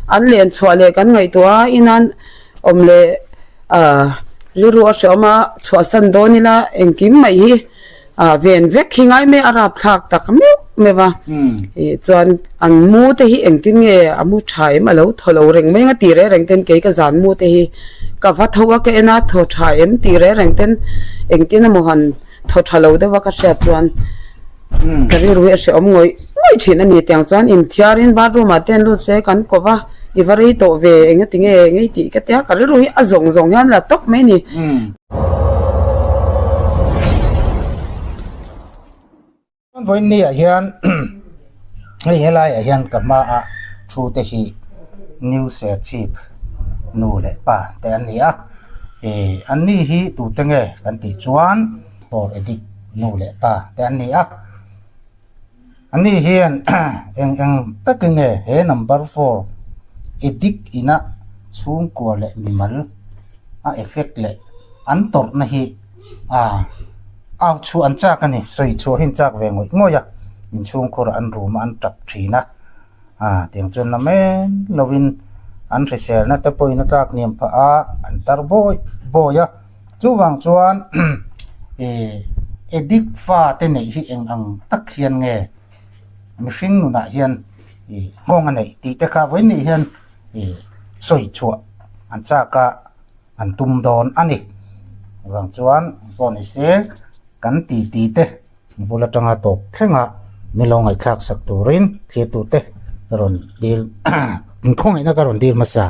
An len chhuah leh kan ngaihtuah a, inan awm leh ah rilru a hreawm a, chhuahsan dawn ila engkim mai hi ah ven vek hi ngai mai a rapthlak tak meuh meuh a. Ih chuan an mu te hi engtin nge a mu tha em a lo thaw lo reng mai ang a tih reng reng ten kei ka zan mu te hi ka va tho a ka en a thaw tha em tih reng reng ten engtin emaw han thaw tha lo deuh a ka hriat chuan ka rilru hi a hrehawm ngawih ngawih thin a ni tiang chuan inthiarin bathroom ah te an lut se kan ko va i va rei tawh ve eng ati nge ngei tih ka tia ka rilru hi a zawng zawng hian la tawp mai a ni. Vawiin ni ah hian hei helai ah hian ka hma a thu te hi new serchhip nu leh pa te an ni a ih an ni hi tute nge kan tih chuan for addict nu leh pa te an ni a an ni hian eng eng takin nge he number four addict ina chhungkua leh mimal a effect leh an tawrhna hi. A au chhuah an chak a ni sawi chhuah hi an chak ve ngawih ngawih a inchhungkhur ah an room a an tap thin a a tiang chuan la men lovin an hriselna te pawhin a tlak hniam phah a an tar bawi bawi a chuvang chuan ih addict fa te neih hi eng ang tak hian nge mihring nunah hian ih nghawng a neih tih te kha vawiin nih hian ih sawi chhuah an chak a. an tum dawn a ni. Vang chuan pawh ni se kan ti ti te bul atanga tawp thleng a min lo ngaihthlak sak turin thlir te ka rawn dil inkhawngaihna ka rawn dil hmasa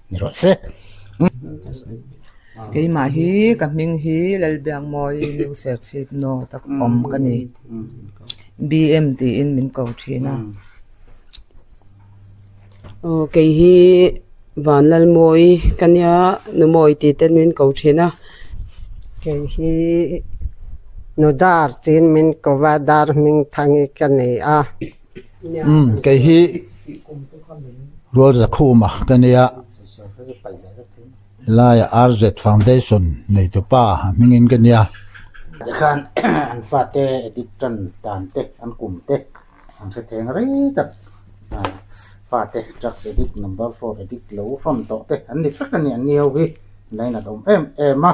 ni rawh se. Keimah hi ka hming hi Lalbiangmawi Nu Serchhip Naw tak awm ka ni. BM tiin min ko thin a. Aw kei hi Vanlalmawi ka nia Numawi tih ten min ko thin a. Kei hi Nu Dar tiin min ko va, Dar hming thangi ka ni a. Umm kei hi Rualzakhuma ka nia, helaiah RZ Foundation neitupa hmingin ka nia. Tikhan an fate edit tan dan te an kum te An hre theng rei tak a fate drugs addict number four addict lo hrawn tawh te an ni vek a ni an ni ho hi lainat awm em em a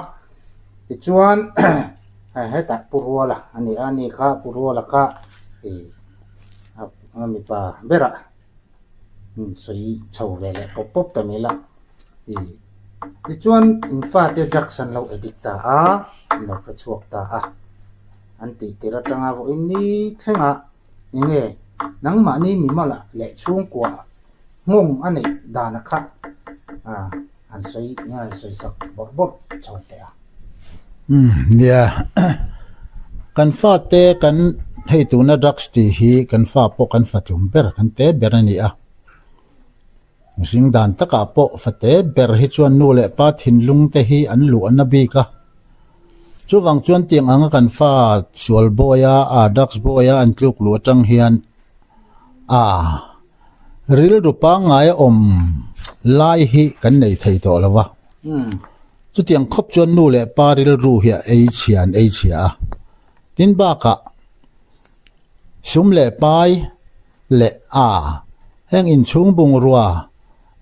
tichuan hetah Pu Ruala a ni a ni kha Pu Ruala kha ih a mipa berah sawi chho ve leh pawp pawp ta mai la ih tichuan in fate drugs an lo addict ta a an lo hre chhuak ta a. An tih tir atanga vawiin ni thlengah eng nge nangmahni mimal ah leh chhungkua nghawng a neih dan a kha an sawi eng an sawi sak bawrh bawrh chho teh a. Umm nia kan fate kan hei tuna drugs tih hi kan fa pawh kan fatlum ber kan te ber a ni a. Mihring dan takah pawh fate ber hi chuan nu leh pa thinlung te hi an luh na bik a. Chuvang chuan tiang anga kan fa sual bawi a, a drugs bawi a an tluk luh atang hian a rilru pangngai a awm lai hi kan nei thei tawh lo va. Chutiang khawp chuan nu leh pa rilru hi a ei chhia an ei chhia a. Tin bakah sum leh pai leh a heng inchhung bungrua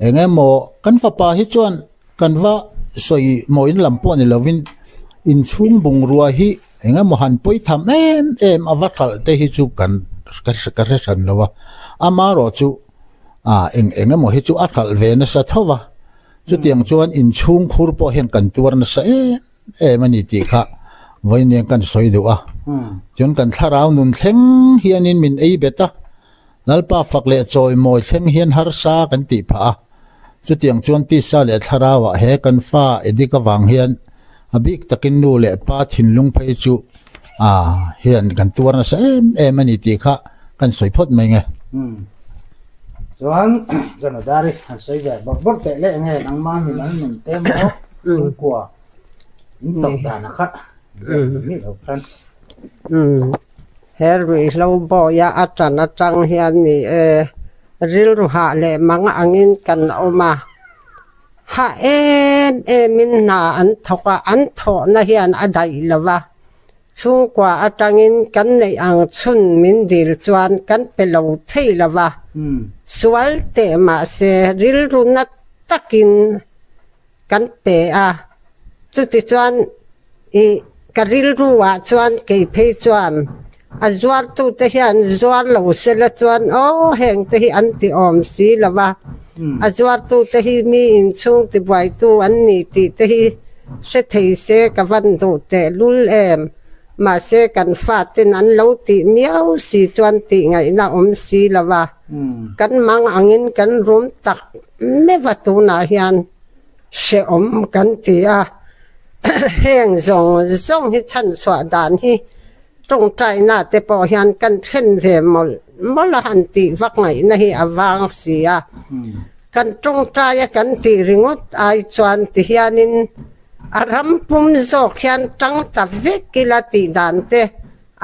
eng emaw kan fapa hi chuan kan va sawi mawiin lam pawh ni lovin inchhung bungrua hi eng emaw han pawi tham em em a va hralh te hi chu kan ka hre hran lo a amaherawh chu ah eng eng emaw hi chu a hralh ve nasa tho va chutiang chuan inchhung khur pawh hian kan tuar nasa em. em a ni tih kha vawiin kan sawi duh a. Chuan kan thlarau nun thleng hianin min ei bet a, Lalpa fak leh chawimawi thleng hian harsa kan tih phah a. Chutiang chuan tisa leh thlarauah he kan fa edik avang hian a bik takin nu leh pa thinlung phei chu a hian kan tuar nasa em em a ni tih kha kan sawi phawt mai nge. Chuan Janodari han sawi ve bawrh bawrh teh leh nge nangma min an nun te maw chhungkua in tawp dan a kha ziak ni miah lo khan. He ruihhlo bawia a tan atang hian ni e, rilru hah leh mang angin kan awm a, hah em emin hna an thawk a, an thawhna hian a daih lo va, Chhungkua atangin kan neih ang chhun min dil chuan kan pe lo thei lo va. Sual teh mahse rilru na takin kan pe a, chutichuan i ka rilru ah chuan kei phei chuan a zuartute hian zuar lo sela chuan aw heng te hi an ti awm si lo va, a zuartute hi mi inchhung tibuaitu an ni tih te hi hre thei se ka van duh tehlul em. Mahse kan faten an lo tih miau si chuan tih ngaihna awm si lo va, kan mang angin kan rum tak meuh a tunah hian hrehawm kan ti a, heng zawng zawng hi chhanchhuah dan hi tawngtaina te pawh hian kan thlen ve mawlh mawlh a han tih vak ngaihna hi a vang si a, kan tawngtaia kan tih ringawt ai chuan ti hianin A ram pum zawk hian tang ta vek ila tih dan te,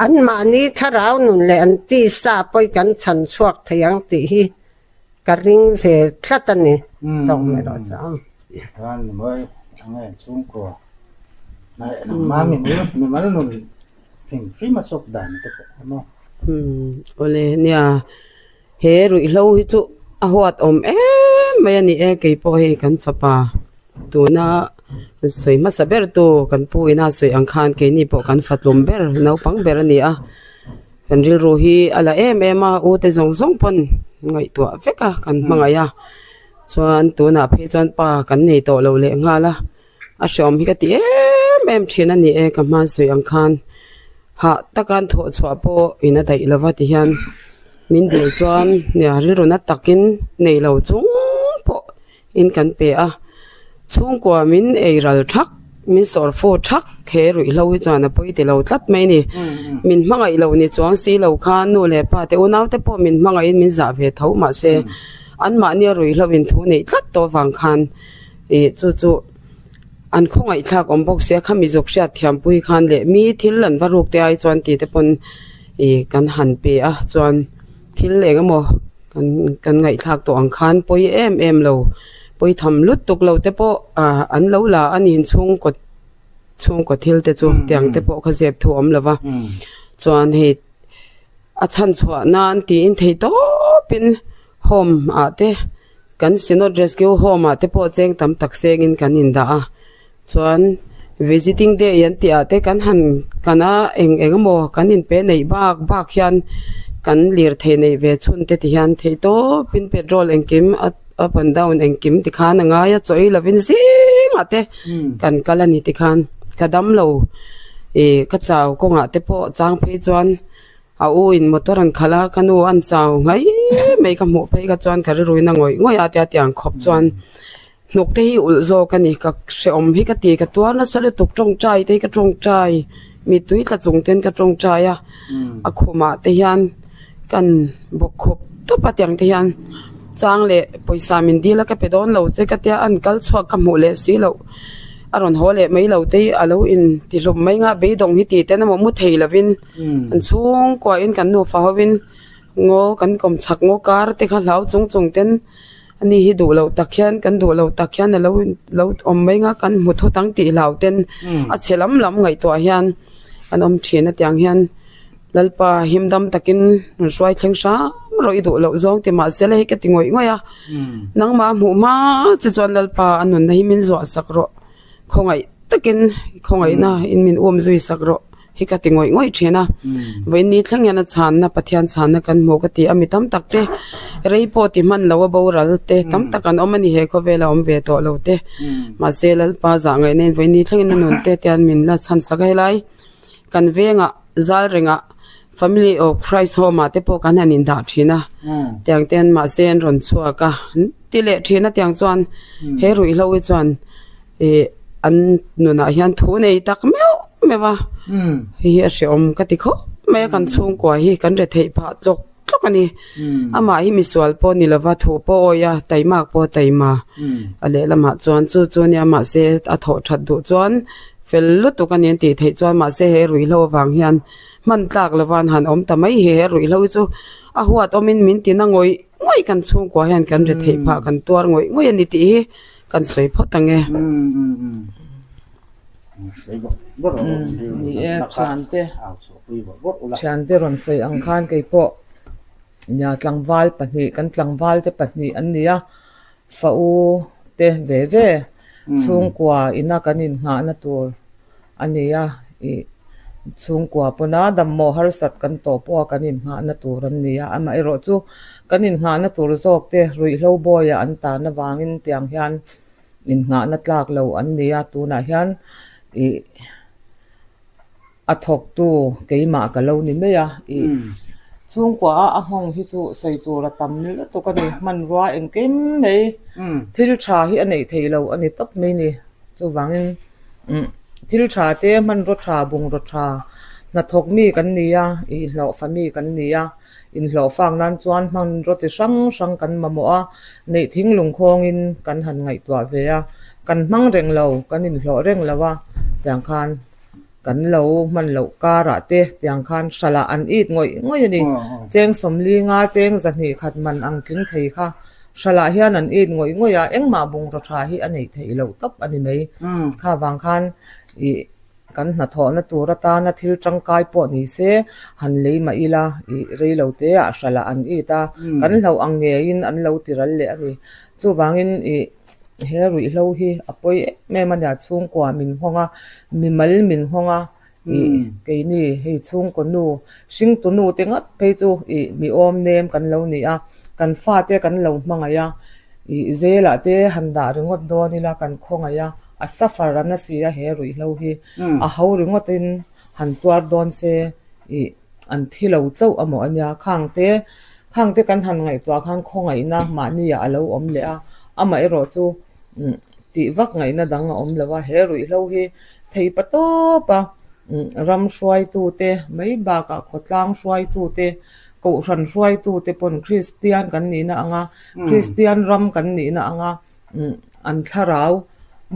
anmahni thlarau nun leh an tisa pawi kan chhan chhuak thei ang tih hi ka ring ve tlat a ni. Tawk mai rawh chu. Chuan ni mawi ang e chhungkua nangmah mimal nun hrim hrim a sawk dan te pawh a maw. Awle nia He ruihhlo hi chu a huat awm em mai a ni e, kei pawh hei kan fapa tuna sawi hmasa ber tu kan pu ina sawi ang khan keini pawh kan fatlum ber naupang ber a ni a, kan rilru hi a la em em a u te zawng zawng pawn ngaihtuah vek a kan hmangaih a chuan tunah phei chuan pa kan nei tawh lo leh nghal a. A hreawm hi ka ti em em thin a ni e ka hma sawi ang khan hah taka an thawh chhuah pawh in a daih lova ti hian min dil chuan nia rilru na takin nei lo chung pawh in kan pe a chhungkua min ei ral thak min sawr fu thak he ruihhlo hi chuan a pawi ti lo tlat mai a ni min hmangaih lo ni chuang si lo khan nu leh pa te unau te pawh min hmangaih in min zah ve tho mahse anmahnia ruihhlo in thu neih tlat tawh avang khan. Ih chu chu an khawngaihthlak awm bawk sia khami zuk hriat thiam pui khan leh mi thil an va ruk te ai chuan tih te pawn ih kan han pe a chuan thil eng emaw kan kan ngaihthlak tawh ang khan pawi em em lo pawi tham lutuk lo te pawh ah an lo la a ni chhungkaw chhungkaw thil te chu tiang te pawh kha zep thu awm lo va chuan hei a chhan chhuah nan tiin thei tawpin home ah te. Kan Synod Rescue Home ah te pawh cheng tam tak sengin kan indah a, chuan Visiting Day an tih ah te kan han kan a eng eng emaw kan inpe neih bak bak hian kan lirthei neih ve chhun te ti hian theih tawpin petrol engkim up and down engkim ti khan a ngai a chaw ei lovin zingah te kan kal a ni ti khan ka dam lo ih ka chau kawngah te pawh chang phei chuan. A u in motor an khalh a, ka nu an chau ngai mai ka hmuh phei kha chuan ka rilruin a ngawih ngawih a tia tiang khawp chuan hnuk te hi ulh zawk a ni ka hrehawm hi ka ti ka tuar nasa lutuk tawngtai te hi ka tawngtai mittui tla chung ten ka tawngtai a a khumah te hian kan bawk khawp tawp a tiang te hian chang leh pawisa min dil a ka pe dawn lo che ka tia an kal chhuak ka hmuh leh si loh a rawn haw leh mai lo te hi a lo in ti hlum mai nga beidawng hi ti ten emaw mu thei lovin. An chhungkuahin kan nufa hovin ngaw kan kawm chhak ngaw kar te kha hlau chung chung ten ani hi duh loh tak hian kan duh loh tak hian alo lo awm mai ang a kan hmu thut ang tih hlau ten a chhe lam lam ngaihtuah hian an awm thin a tiang hian Lalpa him dam takin rawn hruai thleng hram rawh i duh loh zawng ti mahse la hei ka ti ngawih ngawih a nangmah hmuh hma che chuan Lalpa a nunna hi min zuah sak rawh. Khawngaih takin khawngaihna in min um zui sak rawh hi ka ti ngawih ngawih thin a. Vawiin thleng hian a chhanna Pathian chhanna kan hmu ka ti a, mi tam tak te rei pawh ti hman lo a boral te tam tak an awm a ni he khawvela awm ve tawh lo te. Mahse Lalpa zah ngaihna in vawiin thlengin a nun te tian min la chhan sak a helai kan vengah zal rengah Family of Christ Home ah te pawh kan han indah thin a tiang ten mahse an rawn chhuak a an ti leh thin a tiang chuan he ruihhlo hi chuan ih an nunah hian thu nei tak meuh meuh a hei hi a hrehawm ka ti khawp mai a kan chhungkua hi kan retheih phah tlawk tlawk a ni amah hi misual pawh ni lova thu pawh awih a taimak pawh taima a lehlamah chuan chu chu nia mahse a thawh that duh chuan fel lutuk a ni an tih theih chuan mahse he ruihhlo avang hian. Hman tlak lova an han awm ta mai hi he ruihhlo hi chu a huat awmin min ti na ngawih ngawih kan chhungkua hian kan ri theih phah kan tuar ngawih ngawih a ni tih hi kan sawi phawt ang e. Ni e, thiante, thiante rawn sawi ang khan kei pawh. Nia tlangval pahnih kan tlangval te pahnih an ni a, fa u te ve ve chhungkua ina kan innghahna tur a ni a, ih chhungkua pawna dammaw harsat kan tawh pawha kan innghahna tur an ni a, amaherawhchu kan innghahna tur zawk te ruihhlo bawiah an tan avangin tiang hian innghahna tlak lo an ni a, tunah hian ih. A thawktu keimah ka lo ni mai a, ih chhungkua a a nghawng hi chu sawi tur a tam lutuk a ni, hmanrua engkim mai thil tha hi a neih theih loh a ni tawp mai ni. Chuvangin thil tha te hmanraw tha bungraw tha hnathawk mi kan ni a, ih hlawhfa mi kan ni a, inhlawhfak nan chuan hmanraw chi hrang hrang kan mamawh a, neih thing lungkhawngin kan han ngaihtuah ve a, kan hmang reng lo, kan inhlawh reng lo a, tiang khan. Kan lo hman loh karah te tiang khan hralah an it ngawih ngawih a ni. Cheng sawmli nga cheng zahnih khat man ang tling thei kha hralah hian an it ngawih ngawih a, engmah bungraw tha hi a neih theih loh tawp a ni mai. Kha vang khan ih kan hnathawhna tur atana thil tangkai pawh ni se han lei mah ila ih rei lo te ah hralah an it a, kan hlauh ang ngeiin an lo ti ral leh a ni. Chuvangin ih. He ruihhlo hi a pawi em em a nia, chhungkua min nghawng a, mimal min nghawng a, ih keini hei chhungkaw nu, hringtu nu te ngat phei chu ih mi awm nem kan lo ni a, kan fate kan lo hmangaih a, ih zelah te han dah ringawt dawn ila kan khawngaih a, a suffer a na si a he ruihhlo hi, a ho ringawtin han tuar dawn se ih. An thi lo chauh a maw a nia, khang te khang te kan han ngaihtuah khan khawngaihna mahniah a lo awm leh a, amaherawh chu tih vak ngaihna dang a awm lo a, he ruihhlo hi thei pa tawp a, ram hruaitu te mai bakah khawtlang hruaitu te, kohhran hruaitu te pawn Kristian kan nihna anga Kristian ram kan nihna anga an thlarau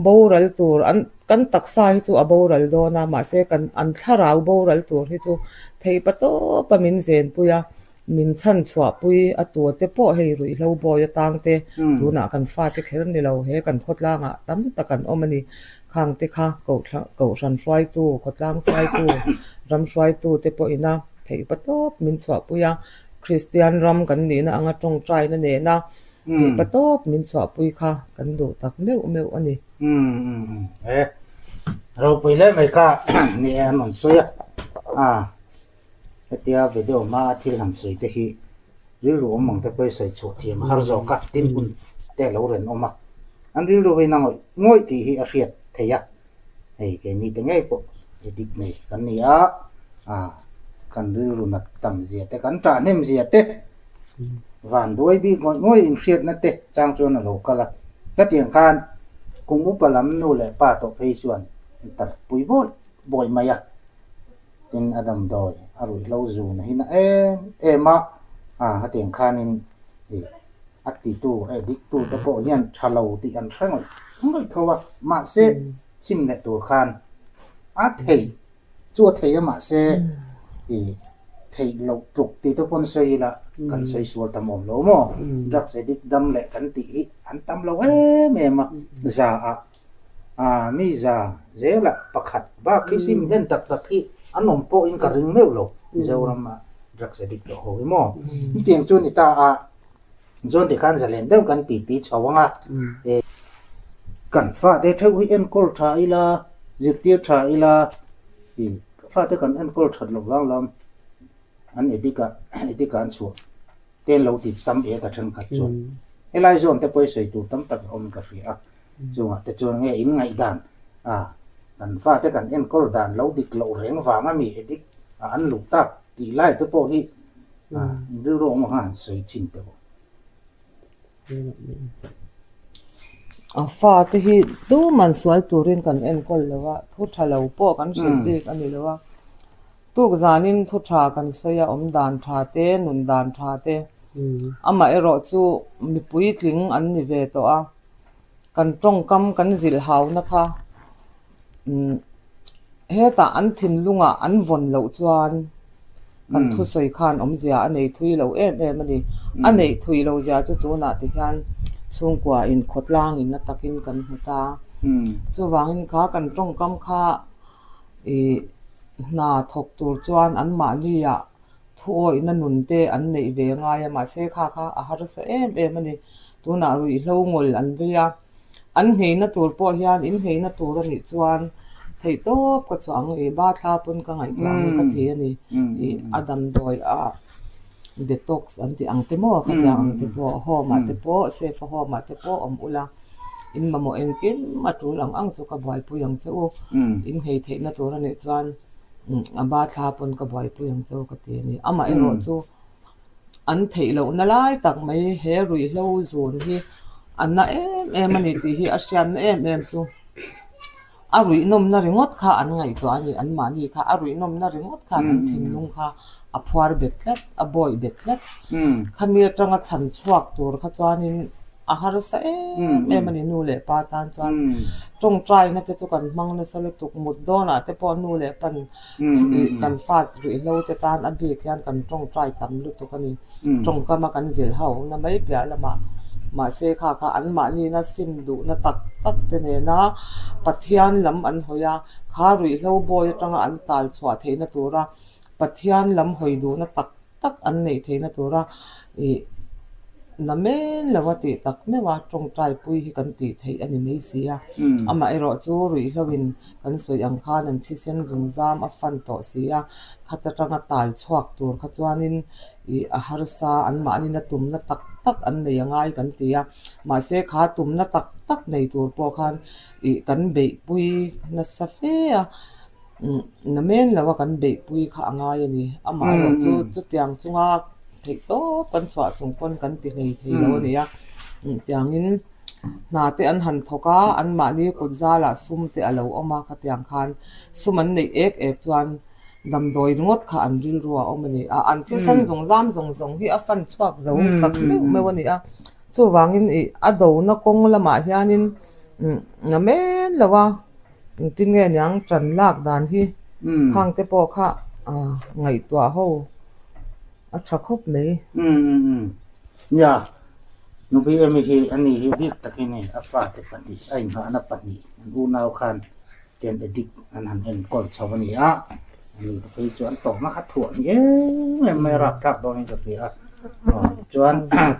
boral tur an kan taksa hi chu a boral dawn a mahse kan an thlarau boral tur hi chu theih pa tawp a min venpui a min chhan chhuah pui a tur te pawh hei ruihhlo bawi atang te tunah kan fate kher ni lo he kan khawtlangah tam tak an awm a ni khang te kha kohhran hruaitu khawtlang hruaitu ram hruaitu te pawhin a theih pa tawp min chhuah pui a Kristian ram kan nihna anga tawngtaina nena Tih pa tawp min chhuahpui kha kan duh tak meuh meuh a ni. Umm e ropui hle mai kha ni e an rawn sawi a, a hetia video hma a thil han sawi te hi rilru awm ang te pawh i sawi chhuah thiam a har zawk a, tin hun te a lo rawn awm a, an rilru hi na ngawih ngawih tih hi a hriat theih a, hei keini te ngei pawh edit nei kan ni a, a kan rilru nat tam zia te kan ṭah hnem zia te. Van buai bik ngawih ngawih inhriatna te chang chuan a lo kal a. Hetiang khan kum upa lam nu leh pa tawh phei chuan an tarpui bawih bawih mai a. Tin, a damdawi a ruihhlo zun a hina em em a, a hetiang khanin ih a titu addict tu te pawh hian tha lo tih an hre ngawih ngawih tho a. Mahse, chim leh tur khan a theih Chu a thei a mahse i theih loh tluk tih te pawn sawi ila kan sawi sual tam awm lo maw? Drugs addict dam leh kan tih hi an tam lo em em a, za ah ah mi za zelah pakhat bak hi sim hlen tak tak hi an awm pawhin ka ring meuh lo Mizoram ah drugs addict tawh ho hi maw? Hetiang chu ni ta a. Chuan tikhan zalen deuh kan ti ti chho ang a, kan fate theuh hi enkawl tha ila, zirtir tha ila, ih fate kan enkawl that loh vang lam an addict ah addict ah an chhuah te an lo ti sam e ta thenkhat chuan helai zawn te pawh i sawi tur tam tak a awm ka hria a, chungah te chuan nge in ngaihdan a kan fate kan enkawl dan lo dik loh reng vang a mi addict ah an luh tak tih lai te pawh hi Rilru awm ang a han sawi thin teh u. A fate hi tuman sual turin kan enkawl lo a, thu tha lo pawh kan hrilh bik a ni lo a. Tuk zanin thu tha kan sawi a, awm dan tha te, nun dan tha te. Amaherawh chu mipui tling an ni ve tawh a, kan tawngkam kan zilh hauna kha Hetah an thinlungah an vawn loh chuan kan thusawi khan awmzia a nei thui lo em em a ni. A neih thui lo zia chu tunah ti hian chhungkua in khawtlang in a takin kan hmu ta. Chuvangin kha kan tawngkam kha ih hna thawk tur chuan anmahniah. Thuawihna nun te an neih ve ngai a, mahse kha kha a harsa em em a ni. Tunah ruihhlo ngawl an vei a, an ngheina tur pawh hian in ngheina tur a nih chuan theihtawp ka chhuah ang i, ba thla pawn ka ngaihtuah ang ka ti a ni. Ih a damdawi a detox an tih ang te maw khatiang ang te pawh home ah te pawh safe a home ah te pawh awm ula in mamawh engkim a tul ang ang chu ka buaipui ang che u. In nghei theihna tur a nih chuan. A ba thla pawn ka buaipui ang chu ka ti a ni. Amaherawh chu an theih lohna lai tak mai he ruihhlo zun hi a na em em a ni tih hi a hriatna em em chu a ruihnawmna ringawt kha an ngaihtuah a ni. Anmahni kha a ruihnawmna ringawt khan an thinlung kha a phuar bet tlat, a bawih bet tlat. Khami atanga chhan chhuak tur kha chuanin A harsa em em a ni nu leh pa tan chuan tawngtaina te chu kan hmang nasa lutuk mut dawnah te pawh nu leh pan kan fa ruihhlo te tan a bik hian kan tawngtai tam lutuk a ni. Tawngkama kan zilh ho na mai piah lamah mahse kha kha anmahnina sim duhna tak tak te nena Pathian lam an hawi a, kha ruihhlo bawi atanga an tal chhuah theihna tura Pathian lam hawi duhna tak tak an neih theihna tura ih na men lo a tih tak meuh a, tawngtai pui hi kan tih theih a ni mai si a. Amaherawh chu ruihhloin kan sawi ang khan an thisen zungzam a fan tawh si a, khat atanga tal chhuak tur kha chuanin ih a harsa anmahnin a tumna tak tak an nei a ngai kan ti a. Mahse kha tumna tak tak nei tur pawh khan ih kan beihpui nasa fe a. Na men lo a kan beihpui kha a ngai a ni. Amaherawh chu chutiang chunga theih tawp kan chhuah chung pawn kan ti hlei thei lo a ni a. Tiangin hna te an han thawk a, anmahni kut zalah sum te a lo awm a, khatiang khan sum an neih ek ek chuan damdawi ringawt kha an rilru a awm a ni a. An thisen zawng zam zawng zawng hi a fan chhuak zo tak meuh meuh a ni a. Chuvangin ih a dona kawng lamah hianin na men lo a. Engtin nge niang tan lak dan hi khang te pawh kha ngaihtuah ho a tha khawp mai. Nia, Nubi Amy hi a ni hi bik takin hei a fate pahnih a inghahna pahnih an unau khan ten addict an han enkawl chho a ni a, a ni te phei chu an tawhna kha thuah ni em em mai a rapthlak dawnin ka hria a, tichuan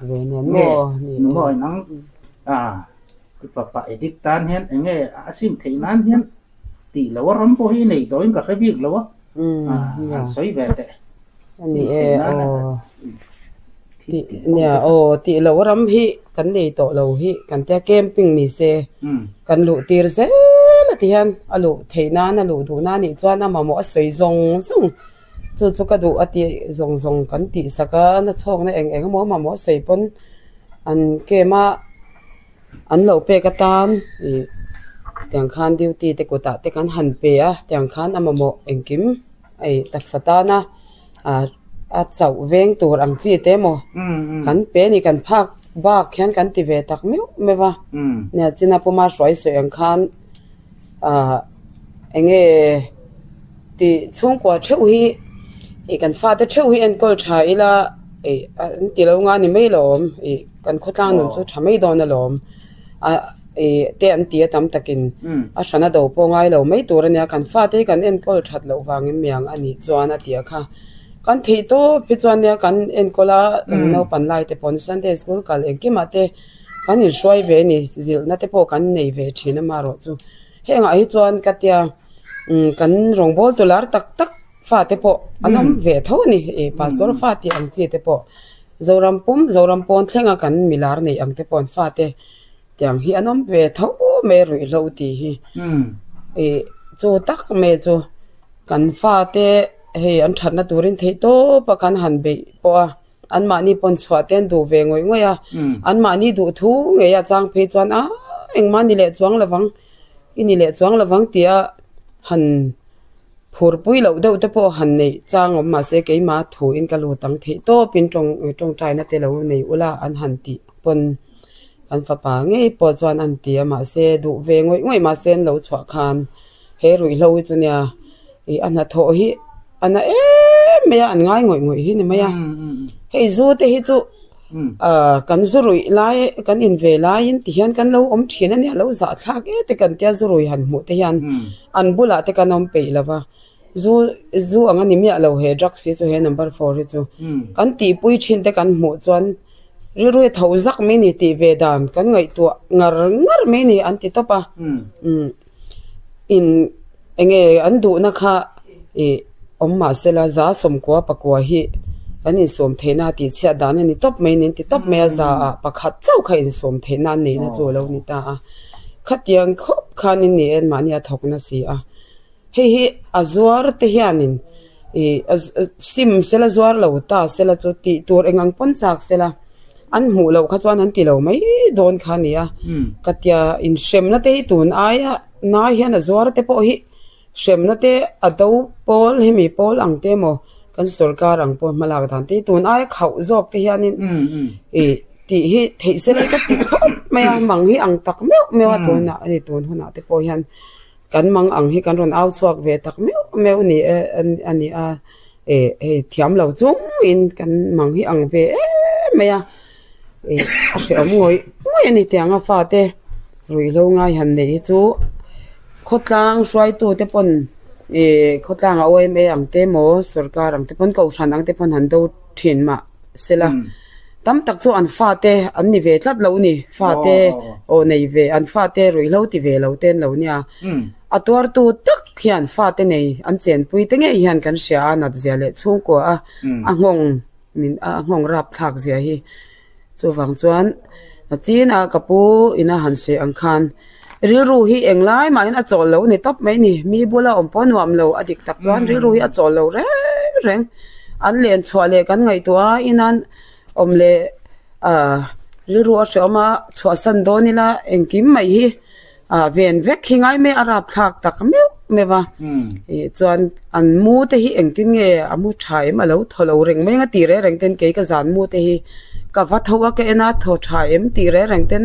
nge numaw inang a. I fapa edit tan hian eng nge a sim theih nan hian tih loh a ram pawh hi i nei tawhin ka hre bik lo a, han sawi ve teh. Ani e aw nia aw tih loh ram hi kan nei tawh lo hi kan tia camping ni se kan luh tir zel a ti hian a luh theih nan a luh duh nan nih chuan a mamawh a sawi zawng zawng chu chu ka duh a tih zawng zawng kan tih sak a na chhawkna eng eng emaw a mamawh a sawi pawn an camp a. An lo pek atan ih tiang khan duty te kutah te kan han pe a tiang khan a mamawh engkim hei taksa tana ah a chauh veng tur ang chi te emaw kan pe a ni kan phak bak hian kan ti ve tak meuh meuh a nia china puma hruai sawi ang khan ah eng nge tih chhungkua theuh hi ih kan fate theuh hi enkawl tha ila ih an ti lo nga ni mai lawm ih. Kan khawtlang nun chu tha mai dawn alawm a ih te an ti a tam takin a hrana do pawh ngai lo mai tur a nia kan fate hi kan enkawl that loh vangin miang a nih chuan a ti a kha kan theih tawp hi chuan nia kan enkawl a naupan lai te pawh Sunday school kal engkimah te kan inhruai ve a ni zilhna te pawh kan nei ve thin amaherawh chu hengah hi chuan ka tia kan rawngbawl tu lar tak tak fate pawh an awm ve tho a ni ih pastor fa tih ang chi te pawh. Zoram pum, Zoram pawn thlenga kan milar neih ang te pawh an fate tiang hi an awm ve tho mai ruihhlo tih hi. Ih chu tak mai chu kan fate hei an thatna turin theih tawp a kan han beih pawh a, anmahni pawn chhuah te an duh ve ngawih ngawih a, anmahni duh thu ngei a chang phei chuan a engmah ni leh chuang lovang i ni leh chuang lovang tia han Phurpui loh deuh te pawh han neih chang awm mahse keimah thuin ka lut ang theih tawpin tawng tawngtaina te lo nei ula an han tih pawn an fapa ngei pawh chuan an ti a mahse duh ve ngawih ngawih mahse an lo chhuah khan he ruihhlo hi chu nia ih a hnathawh hi a na em mai a an ngai ngawih ngawih hi ni mai a hei zu te hi chu ah kan zu ruih lai kan in ve laiin ti hian kan lo awm thin a nia lo zahthlak e te kan tia zu ruih han hmuh te hian. An bulah te kan awm peih lo va, Zu zu ang a ni miah lo he drugs hi chu he number four hi chu kan tihpui thin te kan hmuh chuan rilru hi tho zak mai a ni tih ve dan kan ngaihtuah ngar ngar mai a ni an ti tawp a umm in eng nge an duhna kha ih awm mah sela za sawmkua pakua hi kan insawm theihna tih chhiat dan a ni tawp mai a ni an ti tawp mai a za ah pakhat chauh kha insawm theihna an neihna chu a lo ni ta a khatiang khawp khanin ni e mahni a thawk na si a. Hei hi a zuar te hianin ih sim sela zuar lo ta sela chu tih tur eng ang pawn chak sela an hmuh loh kha chuan an ti lo mai dawn kha a ni a ka tia inhremna te hi tun aia nai hian a zuar te pawh hi hremna te a do pawl hemi pawl ang te emaw kan sorkar ang pawh hma lak dan te hi tun aia khauh zawk te hianin ih tih hi theih sela hi ka ti khawp mai a mang hi ang tak meuh meuh a tunah hei tun hunah te pawh hian. Kan mang ang hi kan rawn au chhuak ve tak meuh meuh ni e a ni a, eh hei thiam lo chungin kan mang hi ang ve em mai a, eh a hrehawm ngawih ngawih a ni tiang a fate ruihhlo ngai han neih hi chu khawtlang hruaitu te pawn eh khawtlang a yma ang te emaw sorkar ang te pawn kohhran ang te pawn han do thin mah sela tam tak chu an fate an ni ve tlat lo ni fate aw nei ve an fate ruihhlo ti ve lo te an lo nia a tuartu tak hian fate nei an chenpui te ngei hian kan hria a nat zia leh chhungkua a a nghawng min a nghawng rap thlak zia hi chuvang chuan a chin a ka pu ina han sawi ang khan rilru hi englai mahin a chawl lo ni tawp mai ni mi bula awm pawh nuam lo a dik tak chuan rilru hi a chawl lo reng reng an len chhuah leh kan ngaihtuah a inan awm leh ah rilru a hrehawm a chhuahsan dawn ila engkim mai hi ah ven vek hi ngai mai a rapthlak tak meuh meuh a ih chuan an mu te hi engtin nge a mu tha em a lo thaw lo reng mai ang a tih reng reng ten kei ka zan mu te hi ka va tho a ka en a thaw tha em tih reng reng ten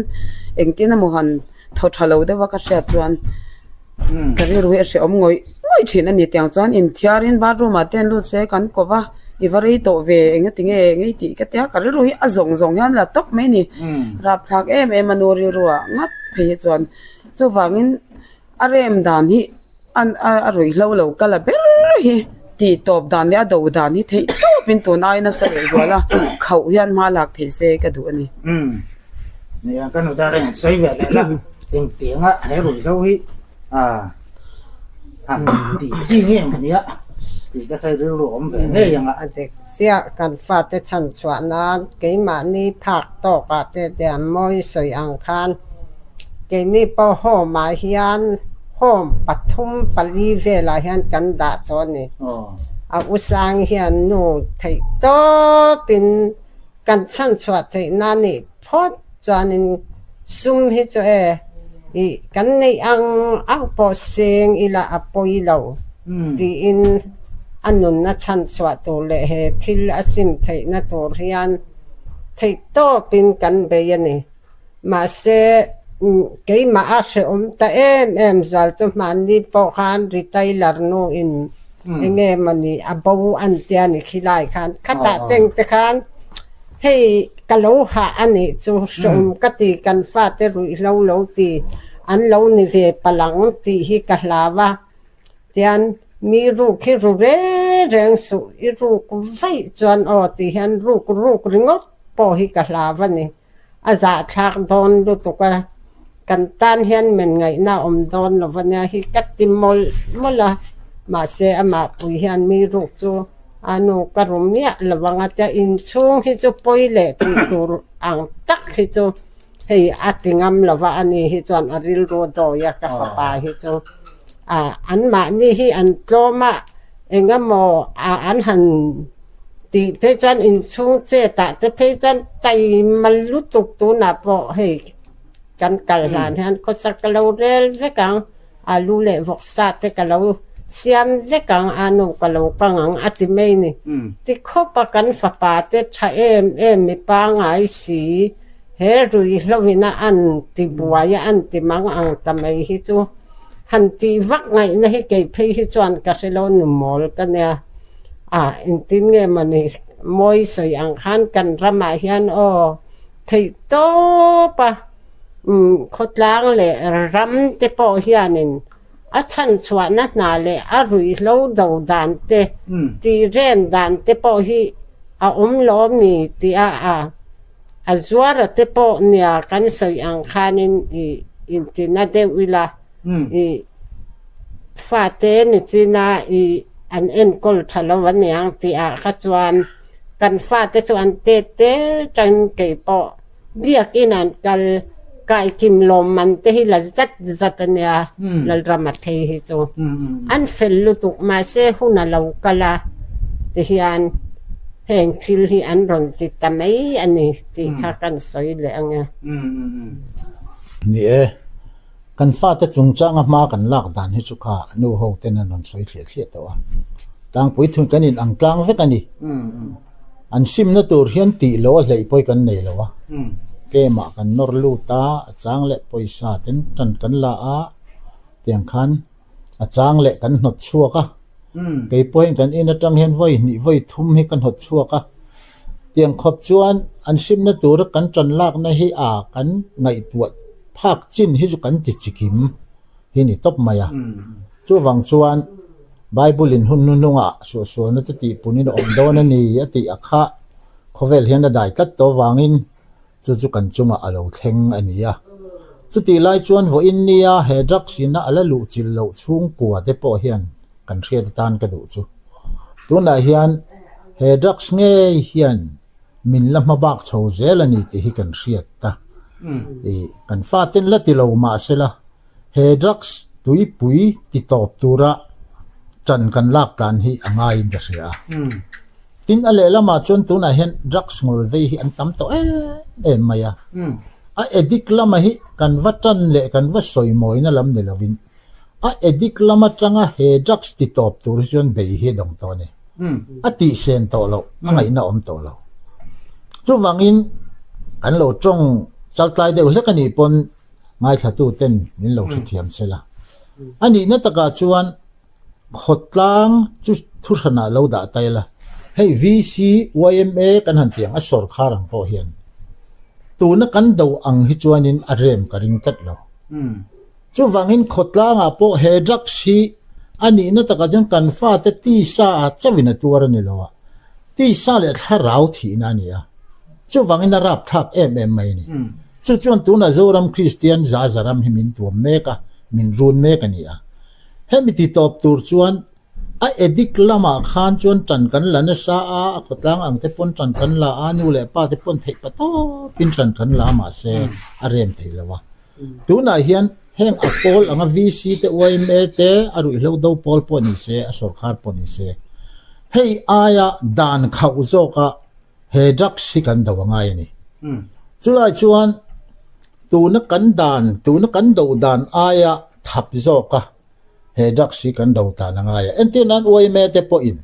engtin emaw han thaw tha lo deuh a ka hriat chuan ka rilru hi a hrehawm ngawih ngawih thin a ni tiang chuan inthiarin bathroom ah te an lut se kan ko va i va rei tawh ve eng ati nge eng ei tih ka tia ka rilru hi a zawng zawng hian la tawp mai a ni rapthlak em em a nu rilru ah nghat phei hi chuan chuvangin a rem dan hi a ruihhlo lo kal a ber hi tih tawp dan leh a do dan hi theih tawp in tun ai nasa leh zual a khauh hian hma lak theih se ka duh a ni. Umm nia ka nu dar a sawi ve leh la engtiang a he ruihhlo hi ah han tih chi nge maw nia tih te kha rilru awm ve ngei ang a. A dik chiah kan fate chhan chhuah nan keimahni phak tawkah te tiang mawi sawi ang khan Keini pawh home ah hian home pathum pali velah hian kan dah tawh a ni. A usang hian nu theih tawpin kan chhanchhuah theih na nih phawt chuanin sum hi chu e ih kan neih ang ang pawh seng ila a pawi lo tiin a nunna chhanchhuah tur leh he thil a sim theihna tur hian theih tawpin kan bei a ni. Mahse, keimah a hrehawm ta em em zual chu hmanni pawh khan retailer nuin enge mawni a bo an tia ni khilai khan khatah teng te khan hei ka lo hah a nih chu hrehawm ka ti kan fate ruihhlo lo ti an lo ni ve palang tih hi ka hlau a tian mi ruk hi ru reng reng suh i ruk vaih chuan aw tih hian ruk ruk ringawt pawh hi ka hlau a ni. A zahthlak dawn lutuk a, kan tan hian men ngaihna a awm dawn lo va nia hi ka ti mawlh mawlh a, mahse amah pui hian mi ruk chu a nu ka ru miah lo ang a tia inchhung hi chu pawi leh tih tur ang tak hi chu hei a ti ngam lo va, ani hi chuan a rilru a dawi a ka fapa hi chu a anmahni hi an tlawm a engemaw an han Tih phei chuan inchhung chetah te phei chuan taima lutuk tunah pawh hei kan kal hlan hian khawsa ka lo rel vek ang, alu leh vawksa te ka lo siam vek ang, a nu ka lo kang ang a ti mai ni. Ti khawpa kan fapa te tha em em mi pangai si, he ruihhlo-in a an ti buai a an ti mang ang ta mai hi chu han tih vak ngaihna hi kei phei hi chuan ka hre lo nu mawl ka nia. A engtin nge mawni mawi sawi ang khan kan ramah hian aw theih tawp a, umm khawtlang leh ram te pawh hianin. A chhanchhuahna hna leh a ruihhlo do dan te, tih ren dan te pawh hi a awm lawm ni tih a a a zuara te pawh nia kan sawi ang khanin i intina deuh ila i fate ni china i an enkawl tha lo aniang tih ah kha chuan kan fate chu an tet te tangin keipawh Biakin an kal kaikim lawmman te hi la zat zat a nia Lalrama phei hi chu an fel lutuk mahse hun a lo kal a tihian heng thil hi an rawn ti ta mai a ni tih kha kan sawi leh ang e. Ni e, kan fate chungchanga hma kan lak dan hi chu kha nu ho ten an rawn sawi thliah thliah tawh a, tlangpui thun kan in ang tlang vek a ni. An simna tur hian tih loh a hleih pawi kan nei lo a, kemah kan nawr lut a, a chang leh pawisa ten tan kan la a, tiang khan a chang leh kan hnawt chhuak a, kei pawhin kan in atang hian vawi hnih vawi thum hi ka hnawt chhuak a, tiang khawp chuan an simna tura kan tan lakna hi a kan ngaihtuah phak chin hi chu kan ti chikim hi ni tawp mai a, chuvang chuan. Bible-in hun hnuhnungah suahsualna te tihpunin a awm dawn a ni a tih a kha khawvel hian a dai tlat tawh avangin chu chu kan chungah a lo thleng a ni a. Chutih lai chuan vawiin nia he drugs ina a la luh chilh loh chhungkua te pawh hian kan hriat atan ka duh chu. Tunah hian he drugs ngei hian min la hma bak chho zel a ni tih hi kan hriat ta. Ih, kan faten la ti lo mahsela he drugs tuipui ti tawp tura ṭan kan lak tlan hi a ngaiin ka hria a. Tin, a lehlamah chuan tunah hian drugs ngawl vei hi an tam tawh em em mai a. A addict lama hi kan va ṭan leh kan va sawi mawina lam ni lovin A addict lam atanga he drugs ti tawp tur hi chuan bei hi a dawng tawh a ni. A tihsen tawh loh, a ngaihna awm tawh lo. Chuvangin kan lo tawng chaltlai deuh hlek a nih pawn ngaithlatu ten min lo hrethiam se la. A nihna takah chuan khawtlang chu thuhranah lo dah ta ila, hei VC, yma kan han tih ang a sawrkhar ang pawh hian tuna kan do ang hi chuanin a rem ka ring tlat lo. Chuvangin khawtlangah pawh he drugs hi a nihna takah chuan kan fate tisa ah chauhin a tuar a ni lo a, tisa leh thlarau thihna a ni a, chuvangin a rapthlak em em mai a ni. Chu chuan tunah Zoram Kristian za za ram hi min tuam mek a, min run mek a ni a. Hemi ti tawp tur chuan a addict lamah khan chuan tan kan la nasa a, a khawtlang ang te pawn tan kan la a, nu leh pa te pawn theih patawpin tan kan la a mahse a rem thei lo a. Tunah hian heng a pawl anga VC te, yma te, a ruihhlo do pawl pawh ni se, a sawrkhar pawh ni se, hei aia dan khauh zawka he drugs hi kan do a ngai a ni. Chulai chuan tuna kan dan, tuna kan do dan aia thap zawka he drugs hi kan do tan a ngai a. Entir nan yma te pawhin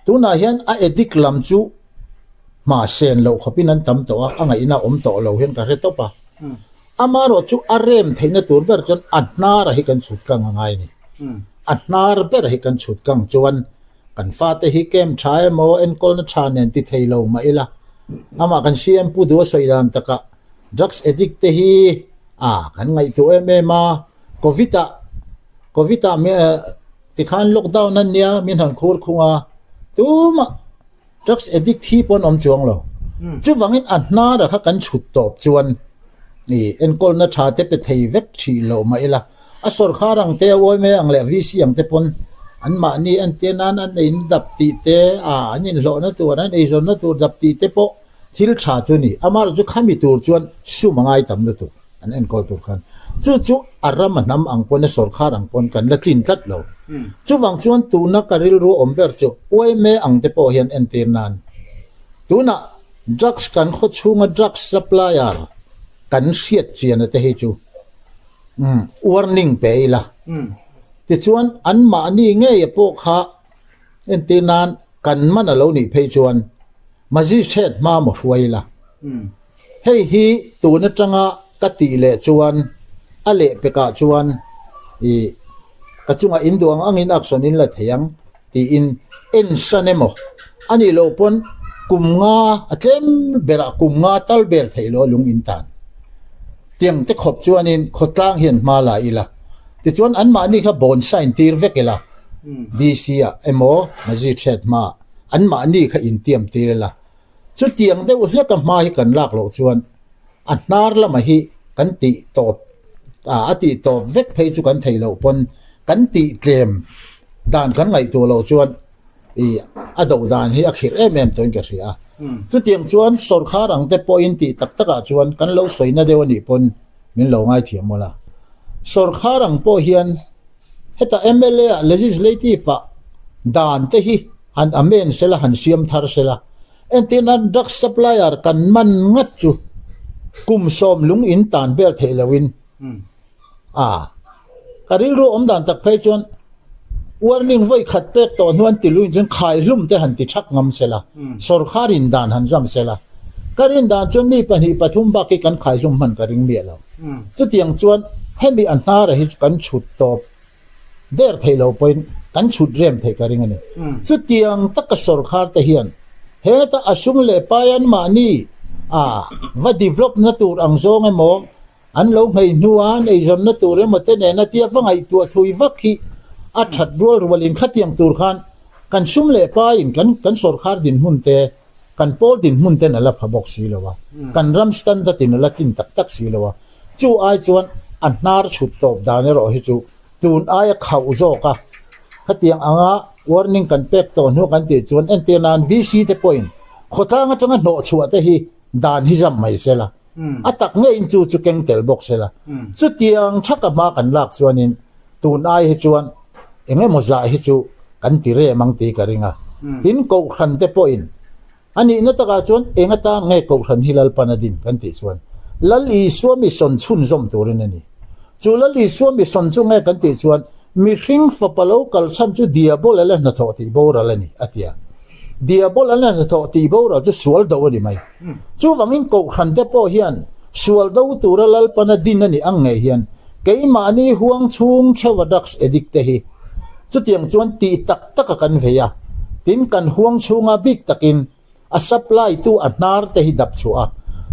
tunah hian a addict lam chu hma sen loh khawpin an tam tawh a, a ngaihna awm tawh lo hian ka hre tawp a. Amaherawh chu a rem theihna tur ber chuan a hnar hi kan chhut kang a ngai a ni. A hnar ber hi kan chhut kang chuan kan fate hi camp tha emaw enkawlna tha nen ti thei lo mah ila, amah kan CM Pu Duha sawi dan takah drugs addict te hi a kan ngaihtuah em em a, Covid ah Covid ah tikhan lockdown a nia min han khur khung a, tumah Drugs addict hi pawn awm chuang lo. Chuvangin a hnara kha kan chhut tawp chuan i enkawlna tha te pe thei vek thih loh mah ila, a sawrkhar ang te, yma ang leh VC ang te pawn anmahni entir nan an eina dap tih te, a an inhlawhna tur, an eizawnna tur dap tih te pawh thil tha chu ni. Amaherawhchu khami tur chuan sum a ngai tam lutuk. An enkawl tur khan chu chu a ram a hnam ang pawn a sawrkhar ang pawn kan la tlin tlat lo. Chuvang chuan tuna ka rilru awm ber chu yma ang te pawh hian entir nan tunah drugs kan khaw chhunga drugs supplier kan hriat chian a te hi chu warning pe ila tichuan anmahni ngei a pawh kha entir nan kan man a lo nih phei chuan magistrate hma maw hruai ila. Hei hi tun atanga ka tih leh chuan a lehpekah chuan ih ka chungah in duh ang angin action in la thei ang tiin en san emaw a nih loh pawn kum nga a tlem berah kum nga tal vel theih loh a lung in tan. Tiang te khawp chuanin khawtlang hian hma la ila. Tichuan anmahni kha bond sign tir vek ila, DC ah emaw Magistrate hmaah anmahni kha intiam tir ila. Chutiang deuh hleka hma hi kan lak loh chuan a hnar lama hi kan tih tawp a tih tawp vek phei chu kan theih loh pawn kan tih tlem dan kan ngaihtuah loh chuan ih a do dan hi a khirh em em tawhin ka hria a. Chutiang chuan sawrkhar ang te pawhin tih tak takah chuan kan lo sawina deuh a nih pawn min lo ngaithiam mawlh a. Sawrkhar ang pawh hian heta mla ah legislative ah dan te hi han amend sela han siam thar sela entirna drugs supplier kan man ngat chu kum 10 lung in tan vel theih loin a ka rilru awm dan tak phei chuan warning vawi khat pek tawh hnu an ti luin chuan khai hlum te han ti thak ngam sela sawrkhar in dan han zam sela ka rin dan chuan mi pahnih pathum bak hi kan khai hlum hman ka ring miah lo chutiang chuan hemi a hnara hi chu kan chhut tawp Der theih lo pawhin kan chhut rem theih ka ring a ni. Chutiang taka sawrkhar te hian heta a sum leh pai an mahni a va develop na tur ang zawng emaw, an lo nghei hnua an eizawnna tur emaw te nena tia va ngaihtuah thui vak hi a that rual rualin khatiang tur khan kan sum leh paiin kan kan sawrkhar dinhmun te kan pawl dinhmun ten a la pha bawk si lo a, kan ram standard in a la tlin tak tak si lo a. Chu ai chuan a hnar chhut tawp dan erawh hi chu tun aia khauh zawk a, khatiang anga warning kan pek tawh hnu kan tih chuan entir nan VC te pawhin khawtlang atanga hnawh chhuah te hi dan hi zam mai sela, a tak ngeiin chu chu keng tel bawk sela. Chutiang thaka hma kan lak chuanin tun ai hi chuan eng emaw zah hi chu kan ti rem ang tih ka ring a. Tin, Kohhran te pawhin A nihna takah chuan eng atan nge Kohhran hi Lalpan a din kan tih chuan Lal Isua mission chhunzawm turin a ni. Chu Lal Isua mission chu nge kan tih chuan mihring fapa lo kalchhan chu Diabol a la hnathawh tih boral a ni a ti a. Diabol a la hnathawh tih boral chu sual do a ni mai. Chuvangin Kohhran te pawh hian sual do tura Lalpan a din a nih ang ngei hian keimahni huang chhung theuha drugs addict te hi Chutiang chuan tih tak taka kan vei a, tin kan huang chhunga bik takin a supply tu a hnar te hi dap chhuah a,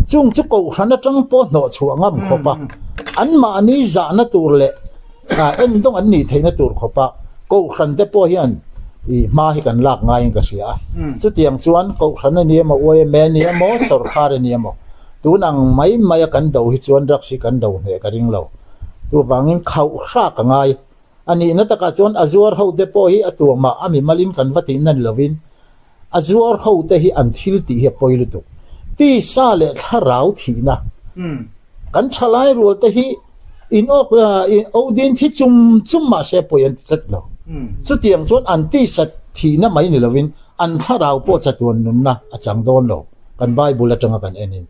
chung chu kohhran atang pawh hnawh chhuah ngam khawp a, anmahni zahna tur leh endawng an nih theihna tur khawp a kohhran te pawh hian ih hma hi kan lak ngaiin ka hria a. Chutiang chuan kohhran a ni emaw, YMA a ni emaw, sawrkhar a ni emaw, tun ang mai maia kan do hi chuan drugs hi kan do hneh ka ring lo. Chuvangin khauh hrak a ngai. A nihna takah chuan a zuar ho te pawh hi a tuamah a mimalin kan va tihna ni lovin a zuar ho te hi an thil tih hi a pawi lutuk. Tisa leh thlarau thihna kan thalai rual te hi in awk odin thi chum chum mahse pawi an ti tlat lo. Chutiang chuan an tisa thihna mai ni lovin an thlarau pawh chatuan nunna a chang dawn lo kan Bible atanga kan enin.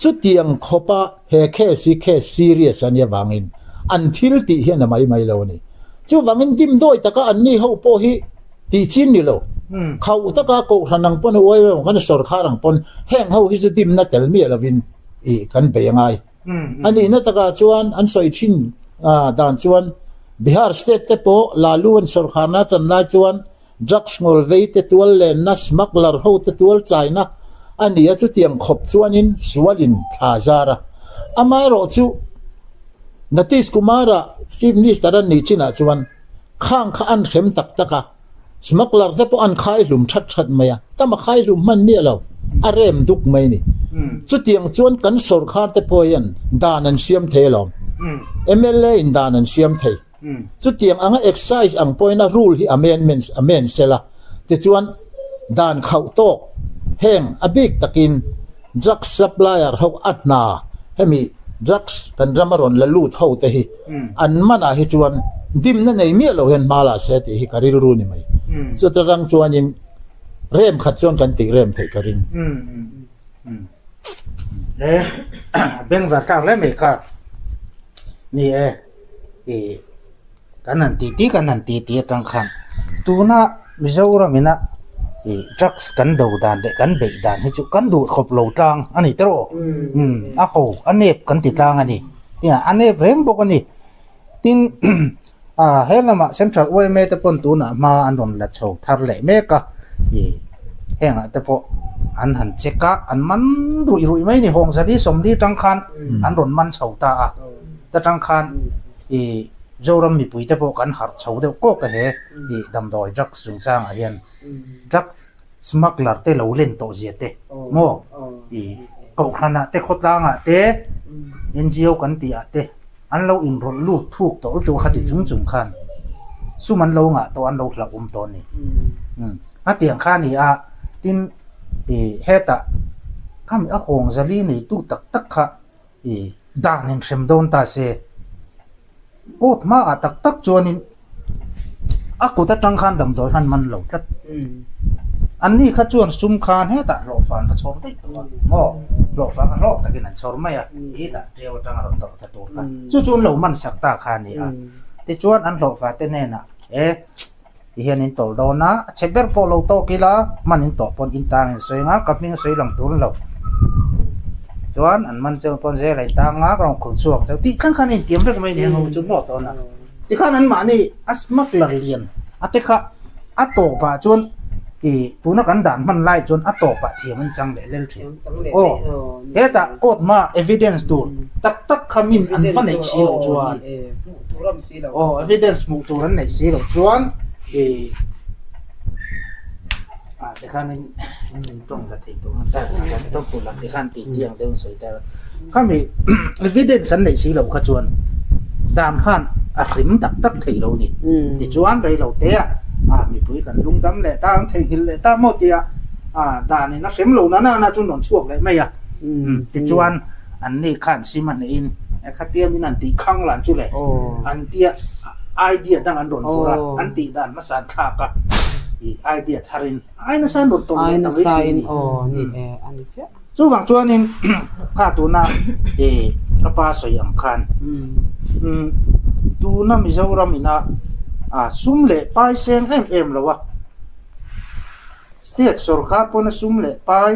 Chutiang khawpa he case hi case serious a nia vangin an thil tih hian a mai mai lo a ni. Chuvangin dimdawi taka an ni ho pawh hi tih chin ni lo. Khauh taka kohhran ang pawn uai uai ang khan sawrkhar ang pawn heng ho hi chu dimna tel miah lovin ih kan bei a ngai. A nihna takah chuan an sawi thin dan chuan Bihar state te pawh Lalu an sawrkharna chan lai chuan Drugs ngawl vei te tual lenna, smuggler ho te tual chaina a ni a, chutiang khawp chuanin sualin thla zar a. Amaherawh chu Nitish Kumar-a Chief Minister a nih chinah chuan khang kha an hrem tak tak a, smuggler te pawh an khai hlum that that mai a, tam a khai hlum hman miah lo, a rem duk mai a ni. Chutiang chuan kan sawrkhar te pawh hian dan an siam thei alawm, mla in dan an siam thei. Chutiang anga excise ang pawhin a rule hi amendment amend sela, tichuan dan khauh tawk heng a bik takin drugs supplier ho a hna hemi drugs kan rama rawn la lut ho te hi an manah hi chuan dimna nei miah lo hian hma la se tih hi ka rilru ni mai. Chuta rang chuanin rem khat chuan kan tih rem theih ka ring. E bengvar tlak hle mai kha ni e ih kan han titi kan han titi atang khan tuna Mizoram ina ih drugs kan do dan leh kan beih dan hi chu kan duh khawp lo tlang a ni tawh a ho a nep kan ti tlang a ni a nep reng bawk a ni. Tin, he lamah Central yma te pawn tunah hma an rawn la chho thar leh mek a, ih hengah te pawh an han check a, an man ruih ruih mai a ni, Hawngzali sawmli tang khan an rawn man chho ta a, ta tang khan ih. Zoram mipui te pawh kan harh chho deuh kawk a he ih damdawi drugs chungchangah hian drugs smuggler te lo len tawh zia te maw ih kohhranah te khawtlangah te NGO kan tih ah te an lo inrawlh lut thuk tawh lutuk a khati chung chung khan sum an lo ngah tawh an lo hlauh awm tawh a ni. A tiang kha a ni a tin ih hetah khami a hawng zali neitu tak tak kha I dan in hrem dawn ta se. Court hmaah tak tak chuanin a kut atang khan damdawi khan man lo tlat. Anni kha chuan sum khan hetah hlawhfa an va chhawr daih tawh a maw? Hlawhfa kha hlawk takin an chhawr mai a, khitah ṭeu atanga rawn tawrh ta tur kha. Chu chu an lo man sak ta kha a ni a. Tichuan an hlawhfa te hnenah e. Ti hian in tawlh dawn a, a chhe ber pawh lo tawk ila, hman in tawh pawn in tang in sawi anga, ka hming sawi lang tur lo. Chuan an man cheu pawn zel a in tang a, ka rawn khul chhuak cheu tih thleng khan a intiam vek mai ni ang ho chu maw tawn a. Tikhan an mahni a smuggler lian a te kha a tawpah chuan ih tuna kan dan hman lai chuan a tawpah thiam an chang leh lel thin. Aw hetah court hma evidence tur tak tak kha min an va neih si loh chuan. Aw evidence hmuh tur an neih si loh chuan ih ah tikhanin min tawng la thei tawh ang ta kan tawng tur lam tikhan tih tih ang deuh in sawi ta a khami evidence an neih si loh kha chuan dan khan a hrim tak tak thei lo ni tichuan rei lo te a ah mipui kan lungdam leh ta an theihnghilh leh ta maw tia ah dan in a hrem lo na na na chu rawn chhuak leh mai a tichuan An ni khan sim a hnehin khatia min han tih khang lan chu le an tia idea dang an rawn vur a, an tih dan hmasa an thlak a, ih idea tharin ai nasa an rawn tawlh leh ta mai thin a ni. Chuvang chuanin kha tuna ih ka pa sawi ang khan tuna Mizoram ina sum leh pai seng em em lo a, state sorkar pawna sum leh pai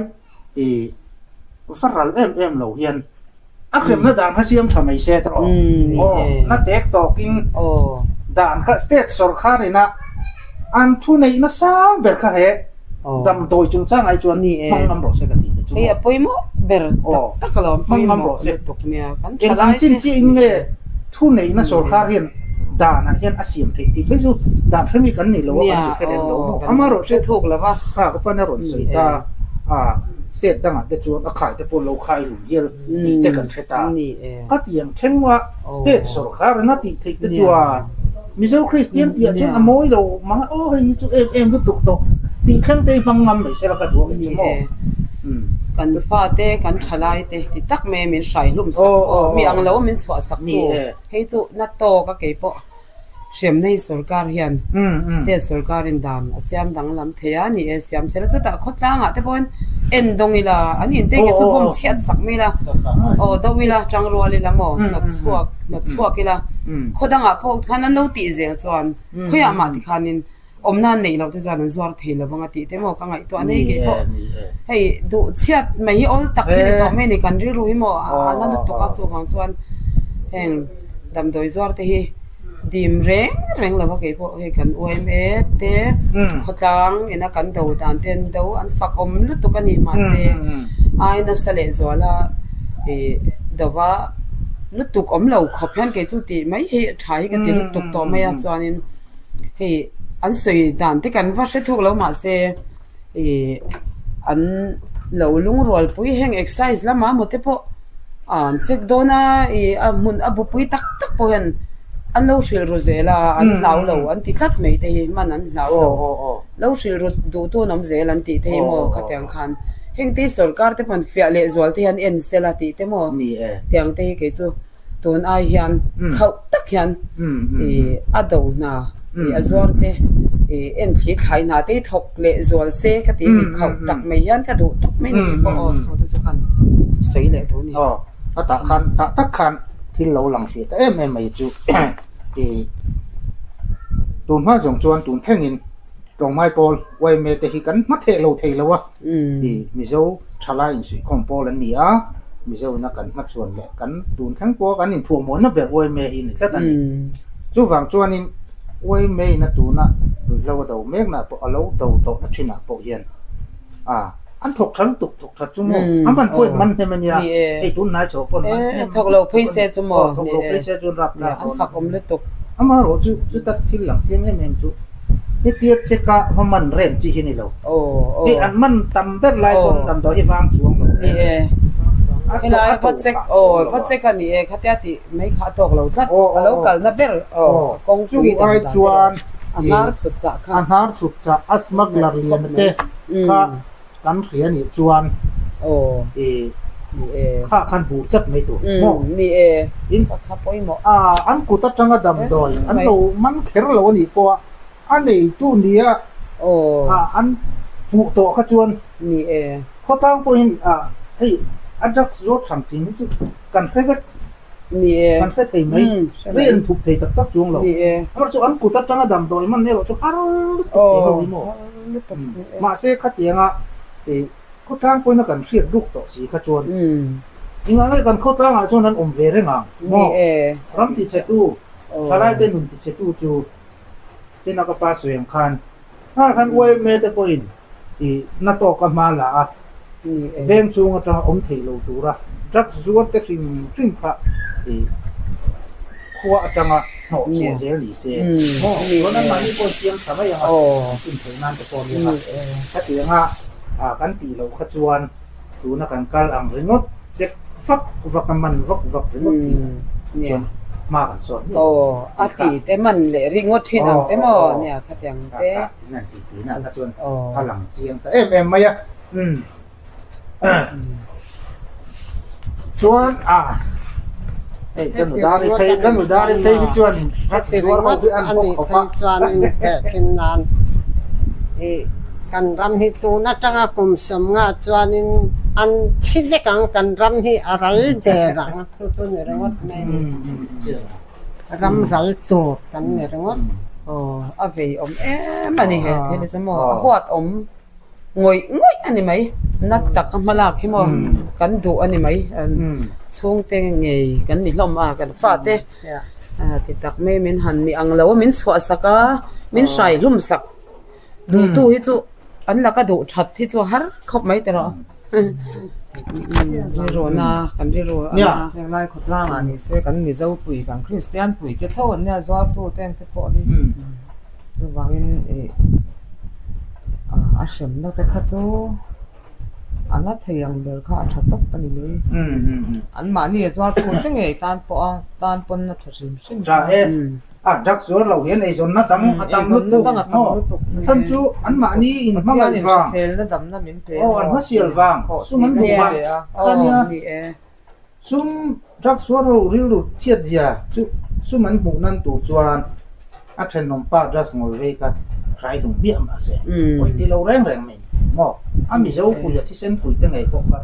I va ral em em lo hian a hremna dan kha siam tha mai se tawh aw na tek tawkin dan kha state sorkar ina an thu neih nasa ber kha he damdawi chungchang ai chuan hmang ngam rawh se ka tih te chu hei a pawimawh ber tak tak a lo hmang ngam rawh se eng ang chin chiah in nge thu neihna sorkar hian danah hian a siam theih tih phei chu dan hremi kan ni lo a kan hre lem lo maw amaherawh chu kha ka pan a rawn sawi ta a state dangah te chuan a khai te pawh lo khai lum hial tih te kan hre ta a tiang thleng a state sorkar in a tih theih te chuan Mizo Kristian tih ah chuan a mawi lo mang a aw hei hi chu em em lutuk tawh tih thleng te hi hmang ngam mai sela ka duh ang chu maw. Kan fate kan thalai te ti tak mai min hrai hlum sak aw mi ang lo min chhuah sak tu. Hei chu na tawk a kei pawh hremna hi sorkar hian state sorkarin dan a siam danglam thei a ni e siam sela chutah khawtlangah te pawhin en dawng ila an inte nge chu vawm chhiat sak mai ila aw do ila tangrual ila maw hnawt chhuak hnawt chhuak ila khaw dangah pawh khan an lo tih zel chuan khawiah mah tikhanin Awmna an neih loh te chuan an zuar thei lo vang a tih te maw ka ngaihtuah nei kei pawh hei duh chhiat mai hi awl tak hi ni tawh mai a ni kan rilru hi maw a na lutuk a chuvang chuan heng damdawi zuar te hi dim reng reng lo a kei pawh hei kan yma te khawtlang ina kan do dan te an do an fak awm lutuk a ni mahse ai nasa leh zuala ih dova lutuk awm lo khawp hian kei chu tih mai hi tha hi ka ti lutuk tawh mai a chuanin. Hei an sawi dan te kan va hre thuk lo mahse ih an lo lungrual pui heng exercise lamah maw te pawh an check dawn a ih a hmun a bupui tak tak pawh hian an lo hrilh ru zel a an hlau lo an ti tlat mai te hi hman an hlau lo lo hrilh ru duh tu an awm zel an tih te hi maw khatiang khan heng te hi sorkar te pawh fiah leh zual te hian en sela tih te maw tiang te hi kei chu. Tun ai hian khauh tak hian ih a do hna ih a zuar te ih en thli thlai hna te hi thawk leh zual se ka ti a ni khauh tak mai hian ka duh tak mai ni pawh aw chu te chu kan sawi leh duh a ni. Aw a tah khan tah tak khan thil lo lang fiah ta em em mai chu ih tun hma zawng chuan tun thlengin tlawmngai pawl yma te hi kan hma theh lo thei lo a. Ih Mizo thalai insuihkhawm pawl an ni a, Mizo ina kan hmachhuan leh kan tun thleng pawha kan inthuahmawhna ber yma hi ni tlat a ni. Chuvang chuanin yma ina tuna ruihhlo a do mekna pawh a lo do tawhna thinah pawh hian a an thawk tha lutuk thawk that chu maw a man pawhin man hnem a nia, hei tun hnai chho pawn man hnem thawk lo phei se chu maw thawk lo phei se chuan rap thlak an fak awm lutuk. Amaherawhchu chuta thil lang chiang em em chu hetia check a va man rem chi hi ni lo. Hei an man tam ber lai pawn damdawi hi vang chuang lo reng e. Helai va check aw va check a ni e khatia tih mai kha a tawk lo tlat a lo kalna ber aw kawngpui dam dan te erawh a hnar chhut chah kha a hnar chhut chah a smuggler lian te kha kan hria nih chuan i kha khan bur chat mai tur maw? Ni e, in kha pawimawh. A an kut atanga damdawi an lo man kher lo a nih pawh a, a neitu nia a an puh tawh kha chuan ni e. Khawtlang pawhin a hei a drugs zuar than thin hi chu kan hre vek. Ni e. Kan hre thei mai. Rei an thup thei tak tak chuang lo. Ni e. Amaherawhchu an kut atanga damdawi man erawh chu har lutuk tih ho hi maw? Mahse khatianga ih khawtlang pawhin a kan hriat ruk tawh si kha chuan engah nge kan khawtlangah chuan an awm ve reng ang maw? Ram tichhetu, thalaite nun tichhetu chu chena ka pa sawi ang khan Nghah khan yma te pawhin ih na tawka hma la a, veng chhung atanga awm thei lo tura drugs zuar te hrim hrim kha ih khua atanga hnawh chhuah zel ni se maw? Chuan anmahni pawhin siam tha mai ang a, an sim theih nan te pawh a nia a. Khatianga kan tih loh kha chuan tuna kan kal ang ringawt check vak vak a man vak vak ringawt hi chuan hma kan sawn miah lo. Aw a ti te man leh ringawt thin ang te maw nia khatiang te. Kha in an ti tihna kha chuan a lang chiang ta em em mai a. Chuan a hei ka nu dar i phei ka nu dar i phei hi chuanin Heti ringawt a nih phei chuan intehkhin nan ih kan ram hi tun atanga kum sawmnga chuanin an thi vek ang kan ram hi a ral der ang chu chu ni ringawt mai a ni. Ram ral tur kan ni ringawt. Aw a vei awm em a ni he thil hi chu maw a huat awm. Ngawih ngawih a ni mai, na tak a hma lak hi maw kan duh a ni mai, chhungte ngei kan ni hlawm a, kan fate ti tak mai min han mi ang lo a, min chhuah sak a, min hrai hlum sak duhtu hi chu an laka duh that hi chu a har khawp mai tawh rawh rilru na kan rilru a na. Henglai khawtlangah ni se kan Mizo pui kan Kristian pui te tho an nia zuartu te ang te pawh hi. Chuvangin ih a hremna te kha chu a la thei ang ber kha a tha tawp a ni mai. Anmahni a zuar thu te ngei tan pawh a tan pawn a tha hrim hrim. Tha e, a drugs zuar lo hian eizawnna dang a tam lutuk maw? Chhan chu anmahni in hmangaih vang, hriselna damna min pe aw an hmasial vang, sum an duh vang kha nia. Sum drugs zuar ho rilru chhiat zia chu sum an hmuh nan tur chuan a thenawm pa drugs ngawl vei kha hrai hlum hmiah mah se pawi ti lo reng reng mai maw? A Mizo pui a thisen pui te ngei pawh kha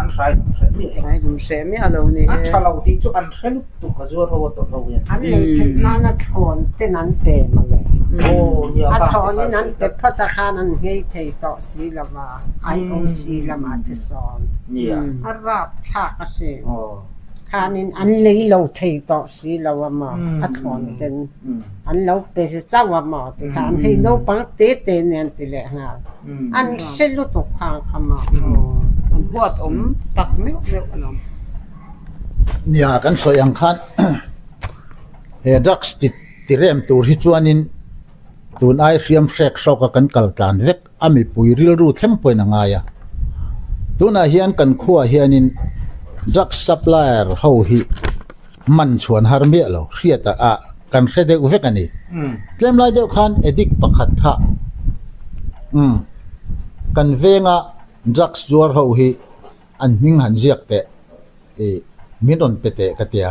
an hrai hlum hreh miah lo. Hrai hlum hreh miah lo ni e. A tha lo tih chu an hre lutuk a zuar ho a tawrh ho hian. An lei theih nana thlawn ten an pe mawle. A thlawnin an pe phawt a khan an nghei thei tawh si lo va. IOC lamah te sawn a rap thlak a si. Khanin an lei lo thei tawh si lo a maw, a thlawn ten an lo pe chauh a maw ti khan hei naupang te te nen ti leh nghal. An hre lutuk khang kha maw. An huat awm tak meuh meuh a lawm. Nia kan sawi ang khan he drugs ti tirem tur hi chuanin tun ai hriam hrek hrawk a kan kal tlan vek. A mipui rilru thleng pawhin a ngai a. Tunah hian kan khuaah hianin drugs supplier ho hi man chhuan har miah lo, hriat ah kan hre deuh vek a ni. Tlem lai deuh khan addict pakhat kha umm kan venga drugs zuar ho hi an hming han ziak teh ih min rawn pe teh ka tia.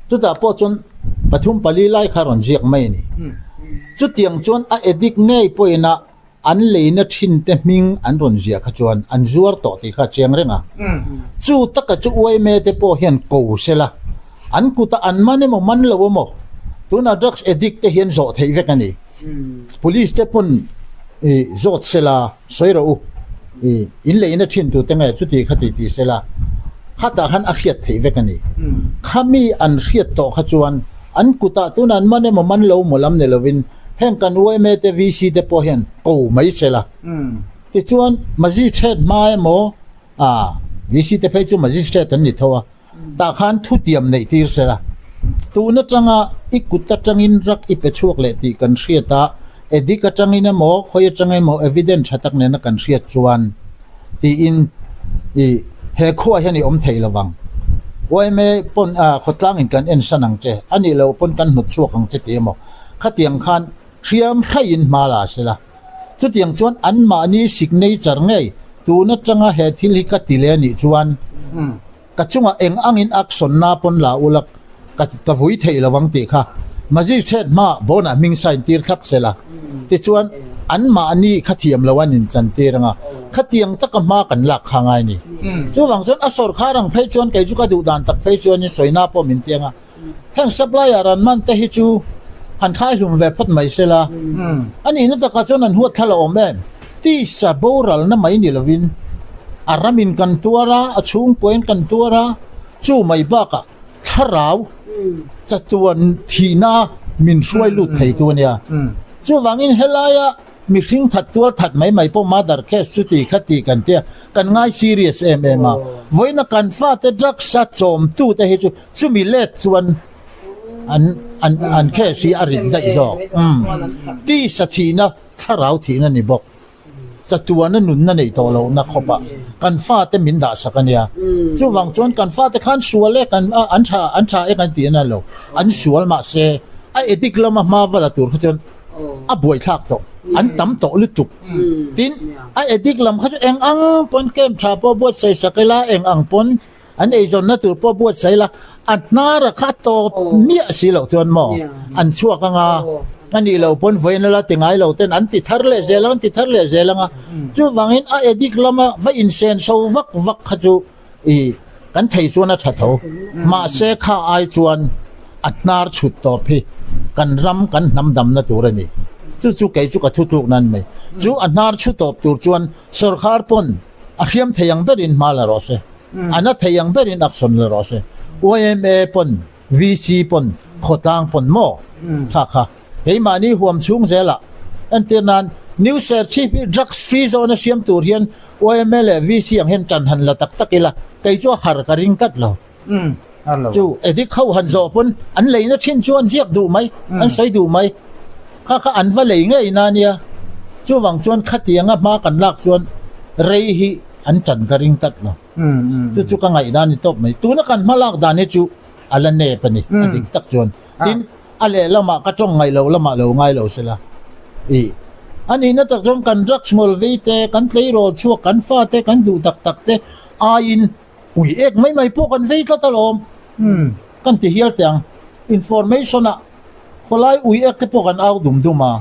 Chutah pawh chuan pathum pali lai kha rawn ziak mai a ni. Chutiang chuan a addict ngei pawhin a an leina thin te hming an rawn ziah kha chuan an zuar tawh tih kha a chiang reng a. Chu taka chu yma te pawh hian ko sela an kutah an man emaw man lo emaw tunah drugs addict te hian zawh theih vek a ni. Police te pawn ih zawt sela. Sawi rawh u, i in leina thin tute nge chuti kha ti ti sela, khatah khan a hriat theih vek a ni. Khami an hriat tawh kha chuan an kutah tunah an man emaw man lo maw lam ni lovin heng kan yma te VC te pawh hian ko mai sela. Tichuan Magistrate hma emaw a VC te phei chu Magistrate an ni tho a, tah khan thutiam neih tir sela. Tun atanga. i kut atangin drug i pe chhuak leh tih kan hriat a, addict atangin emaw khawi atangin emaw evidence tha tak nena kan hriat chuan tiin i he khuaah hian i awm thei lo vang. Yma pawn khawtlangin kan ensan ang che, a nih loh pawn kan hnawt chhuak ang che tih emaw khatiang khan hriam hraiin hma la se la. Chutiang chuan anmahni signature ngei tun atanga he thil hi ka ti leh a nih chuan ka chungah eng angin action na pawn la ula ka ka vui theih lo ang tih kha magistrate hmaah bonah hming sign tir thlap se la. Tichuan anmahni kha thiam lo an inchan tir anga khatiang taka hma kan lak kha ngai a ni. Chuvang chuan a sawrkhar ang phei chuan kei chu ka duh dan tak phei chuanin sawina pawh min ti anga. Heng supplier an man te hi chu han khai hlum ve phawt mai sela, a nihna takah chuan an huat thla awm em? Tisa boralna mai ni lovin a ramin kan tuar a, a chhungkuain kan tuar a, chu mai bakah thlarau chatuan thihna min hruai lut thei tu a nia. Chuvangin helaia Mihring that tual that mai mai pawh murder case chu ti kha tih kan tia, kan ngai serious em em a. Vawiina kan fate drugs a chawmtu te hi chu chumi let chuan an an an case hi a rit daih zawk. Umm tisa thihna thlarau thihna ni bawk. Chatuana nunna neih tawh lohna khawpah kan fate min dahsak a nia. Chuvang chuan kan fate khan sual e kan an tha an tha e kan tih a na lo. An sual mahse a addict lama hma va la tur kha chuan a buaithlak tawh an tam tawh lutuk tin a addict lam kha chu eng ang pawn camp tha pawh buatsaih sak ila eng ang pawn an eizawnna tur pawh buatsaih ila a hnara kha a tawp miah si loh chuan maw an chhuak anga a nih loh pawn vawiin la ti ngai lo ten an ti thar leh zel ang an ti thar leh zel anga chuvangin a addict lama va insenso vak vak kha chu I kan thei chuan a tha tho. Mahse kha ai chuan a hnar chhut tawp hi kan ram kan hnam damna tur a ni. Chu chu kei chu ka thutluk nan mai. Chu a hnar chhu tawp tur chuan sawrkhar pawn a hriam thei ang berin hma la rawh se. A na thei ang berin action la rawh se. Yma pawn VC pawn khawtlang pawn maw kha kha keimahni huam chhung zelah entir nan New Serchhip hi drugs free zone a siam tur hian yma leh VC ang hian tan han la tak tak ila kei chu a har ka ring tlat lo. Chu addict ho han zawh pawn an leina thin chu an ziak duh mai an sawi duh mai kha kha an va lei ngei na nia chuvang chuan khatianga hma kan lak chuan rei hi an tan ka ring tlat lo. Chu chu ka ngaih dan ni tawp mai. Tuna kan hma lak dan hi chu a la nep a ni, a dik tak chuan. Tin, a lehlamah ka tawng ngaih loh lamah lo ngai lo sela. Ih, a nihna tak chuan kan drugs ngawl vei te, kan tleirawl chhuak, kan fa te, kan duh tak tak te aiin ui ek mai mai pawh kan vei tlat alawm. Kan ti hial teh ang. Information ah Khawlai ui ek te pawh kan au dum dum a,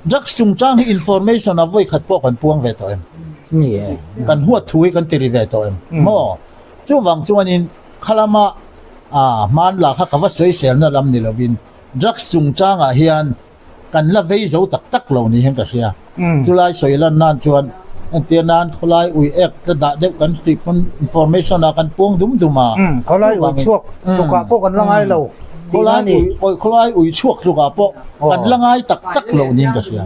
drugs chungchang hi information a vawi khat pawh kan puang ve tawh em? Ni e. Kan huat thu hi kan ti ri ve tawh em? Maw? Chuvang chuanin khalama ah hmanla kha ka va sawiselna lam ni lovin drugs chungchangah hian kan la vei zo tak tak lo ni hian ka hria. Chulai sawi lan nan chuan entir nan khawlai ui ek la dah deuh kan tih pawn information ah kan puang dum dum a. Khawlai ui chhuak tlukah pawh kan la ngai lo tihna a ni. Khawlai ui chhuak tlukah pawh kan la ngai tak tak lo niin ka hria.